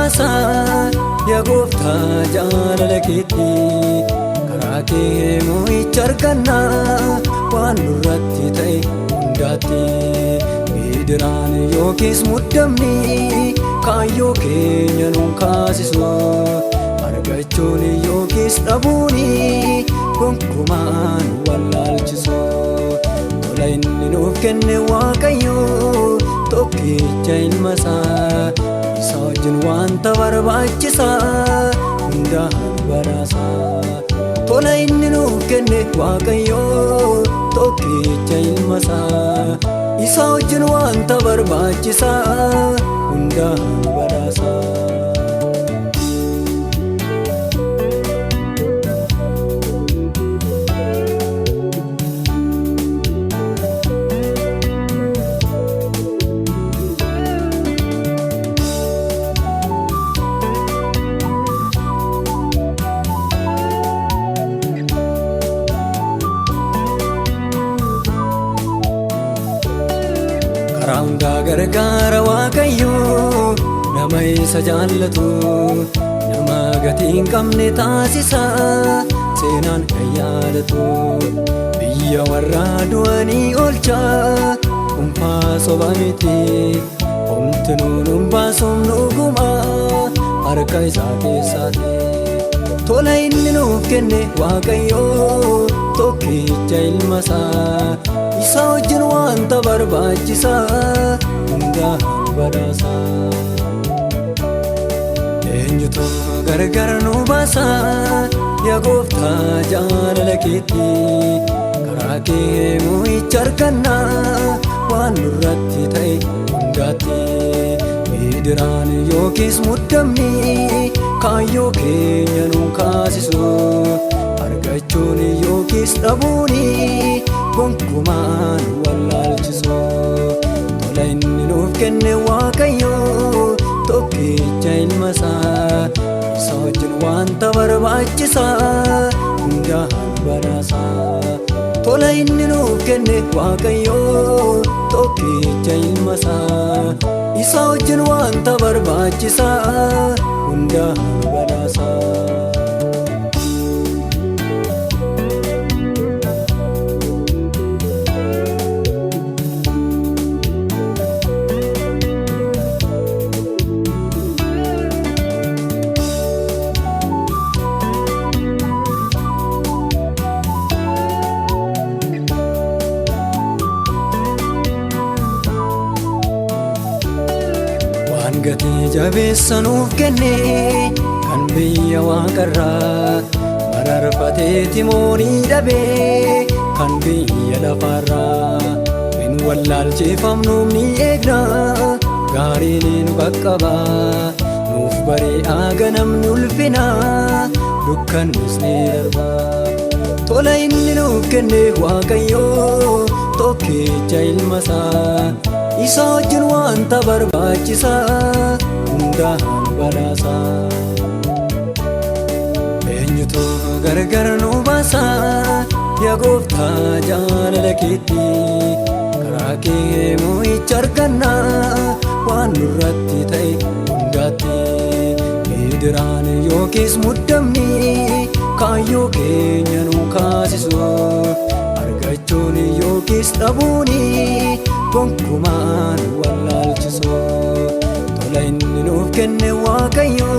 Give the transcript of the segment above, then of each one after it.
baasa yaa gooftaa jaalala keetti karaa kee moo'icha arganna waan nurratti ta'e hundaatti gidiraan yookiis muddamni kaayyoo keenya nuun kaasisu argachuun yookiis dhabuun gonkumaa nu wallaalchisu tola inni nuuf kenne Waaqayyo tokkicha ilma isaa isa wajjin wanta barbaachisaa hundaa nu badhaasa. Tola inni nuuf kenne Waaqayyo tokkicha ilma isaa isa wajjin wanta barbaachisaa hundaa nu badhaasa. Karaa hundaa gargaara Waaqayyo nama isa jaallatu nama gatii hin qabne taasisa seenaan kan yaadatu biyya warra du'anii oolcha dhuunfaa soba miti homtinuu nun baasuun dhuguma harka isaa keessaati. Tola inni nuuf kenne Waaqayyo tokkicha ilma isaa isa wajjin wanta barbaachisaa hundaa nu badhaasa. Eenyutu gargar nu baasa yaa gooftaa jaalala keetti karaa kee moo'icha arganna waan nurratti ta'e hundaatti gidiraan yookiis muddamni kaayyoo keenya nuun kaasisu argachuun yookiis dhabuun gonkumaa nu wallaalchisu tola inni nuuf kenne Waaqayyo tokkicha ilma isaa isa wajjin wanta barbaachisaa hundaa nu badhaasa. Tola inni nuuf kenne Waaqayyo tokkicha ilma isaa isa wajjin wanta barbaachisaa hundaa nu badhaasa. Waan gatii jabeessa nuuf kenne kan biyya waaqarraa mararfatee timoonii dhabee kan biyya lafaarraa hin wallaalchifamnuuf ni eegna gaariin nu qaqqaba nuuf bari'aa ganamni ulfina dukkannis ni darba. Tola inni nuuf kenne Waaqayyo tokkicha ilma isaa isa wajjin wanta barbaachisaa hundaa nu badhaasa. Eenyutu gargar nu baasa yaa gooftaa jaalala keetti karaa kee moo'icha arganna waan nurratti ta'e hundaatti gidiraan yookiis muddamni kaayyoo keenya nu kaasisu argachuun yookiis dhabuun gonkumaa nu wallaalchisu tola inni nuuf kenne Waaqayyo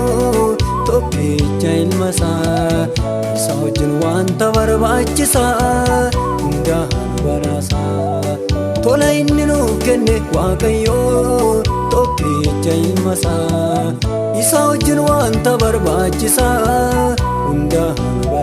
tokkicha ilma isaa isa wajjin wanta barbaachisaa hundaa nu badhaasa. Tola inni nuuf kenne Waaqayyo tokkicha ilma isaa isa wajjin wanta barbaachisaa hundaa nu badhaasa.